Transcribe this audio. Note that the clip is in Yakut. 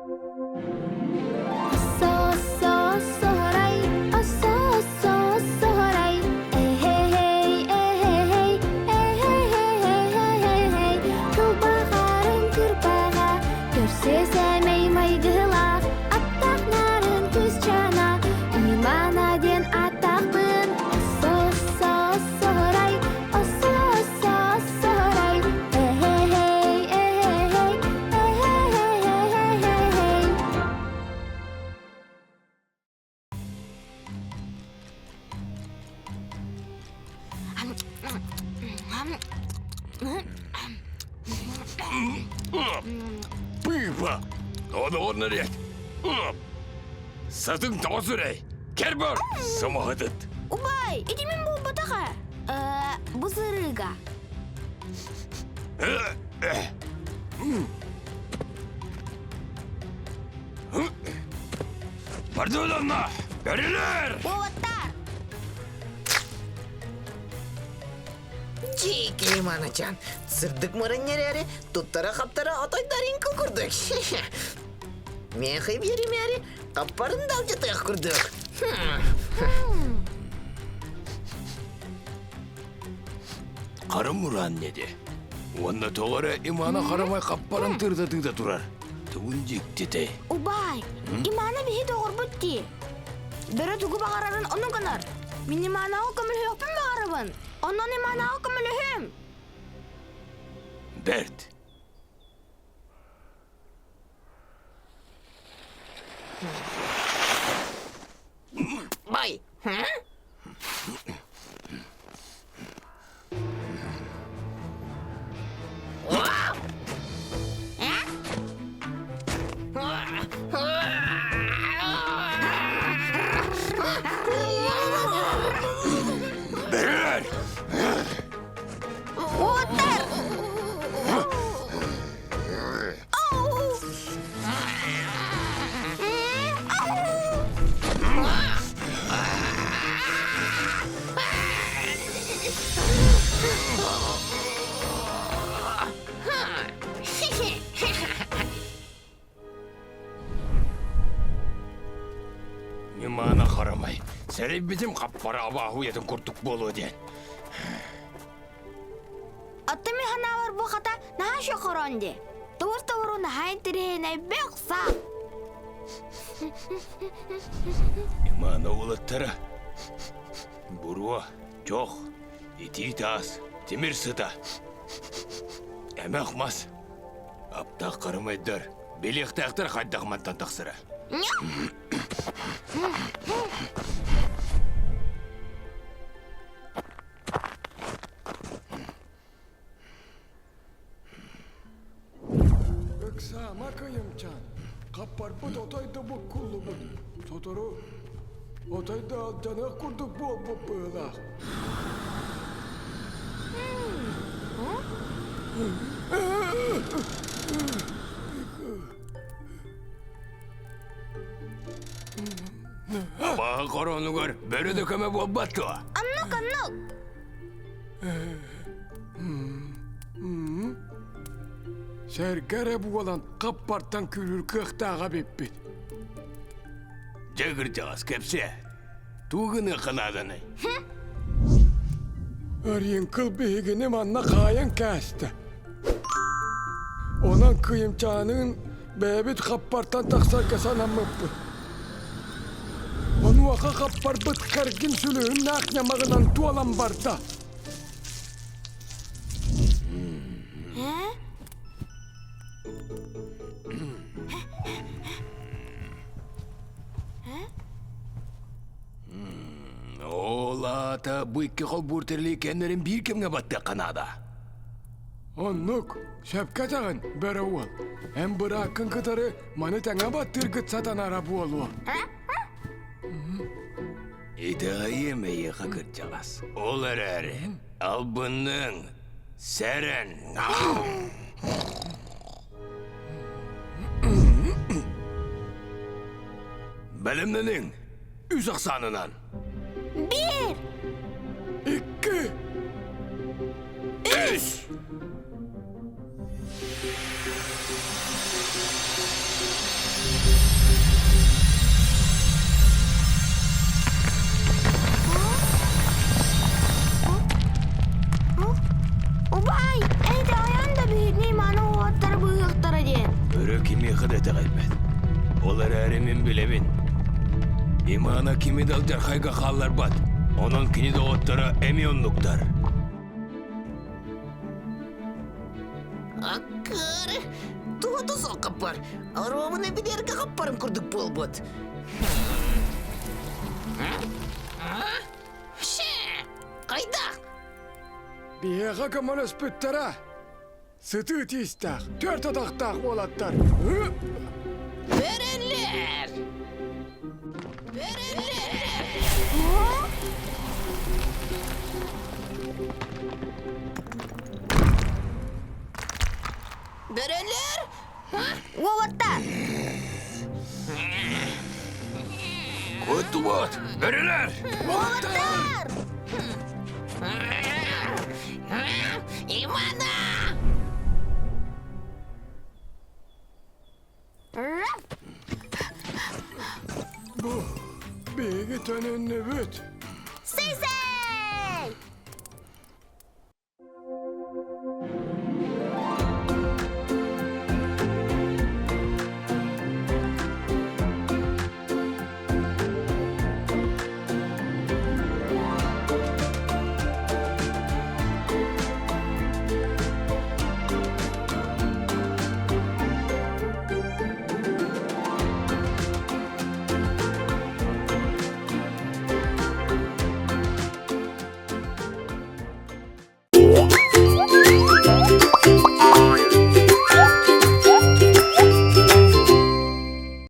Оссо-оссо-оссоһорай, оссо-оссо-оссоһорай, эһэ-һэй, эһэ-һэй, эһэ-һэй-һэй-һэй-һэй, кылбаҕарын кырбаҕа, көрсө сэмэй майгылаах, аттаах нарын кыысчаана, Имана диэн ааттаахпын, оссо-оссо-оссоһорай, оссо-оссо-оссоһорай, эһэ-һэй, эһэ-һэй, эһэ-һэй-һэй-һэй-һэй. Пыыпа! Одоҕор нарет! Сатыҥ тоҕо сүрэй! Кэр бар! Сымаһытыт! Убай, ити мин буолбатах ээ. Бу сырыыга. Бардыланна! Бэрилэр! Уолаттар! Дьиикий Иванычан, сырдык мырын эрээри, туттара-хаптара отойдаринка курдук. Миэхэ биэримээри, хаппарын да алдьатыах курдук. Хара мураан неде. Уонна тоҕо эрэ Имана харамай хаппаран тыырда-тыыта турар. Тугун дьиктитэй? Убаай, Имана биһи доҕорбут дии. Бөрө тугу баҕарарын ону гынар. Мин Иманаҕа көмөлөһүөхпүн баҕарабын. Онон Иманаҕа көмөлөһүм. Бэрт. Бай! Бэрэр! Уоттар! Ньымаана харамай, сэрэйбитим хаппара абааһы уйатын курдук буолуо диэн. Оттон мин санаабар бу хата наһаа шохорон дии. Тугур-тугуру наһаа интэриэһинэй бөх-сах. Имана уолаттара буруо, чох, итии таас, тимир сыта, эмэх мас, аптаах харымайдар, билиэхтээхтэр хайдах мантан тахсара. Ыксаама кыйымчаан, хаппарбыт отой да буккуллубут, сотору отой да алдьаныах курдук буолбут быһыылаах. Абааһы хоронугар бөрө да көмө буолбат дуо? Оннук, оннук. Сэргэ эрэ буолан хаппартан күрүүр кыахтааҕа эбиппит. Дьэ кырдьаҕас кэпсээ. Тугу гыныахха нааданый? Өрүҥкүл биһигини манна хаайан кээстэ. Онон кыйымчааныын бэйэбит хаппартан тахсарга санаммыппыт. Онуоха хаппарбыт кэргин сүлүһүннээх ньамаҕынан туолан барда. Ол аата бу икки холбуур тэрили кэннэрин биир кэмҥэ баттыахха наада. Оннук, сөпкө этэҕин, бөрө уол. Эн бырааккын кытары маны тэҥэ баттыыргыт сатанара буолуо. Итэҕэйиэм эйиэхэ кырдьаҕас. Ол эрээри албынныҥ, сэрэн. Бэлэмнэниҥ! Үс ахсаанынан! Биир! Икки! Үс! итэҕэйбэт. Ол эрээри мин билэбин. Имана кими да алдьархайга хаалларбат. Онон кини доҕотторо эмиэ оннуктар. Аккары, туһата суох хаппар. Оруобуна билэргэ хаппарым курдук буолбут. Ше! Хайдах? Биһиэхэ көмөлөспүттэрэ. Сытыы тиистээх, түөрт атахтаах уолаттар. Бөрөлөр! Бөрөлөр! Бөрөлөр! Уолаттар! Куттубут! Бөрөлөр! Уолаттар! Ивана! Бу биһиги төнүннүбүт.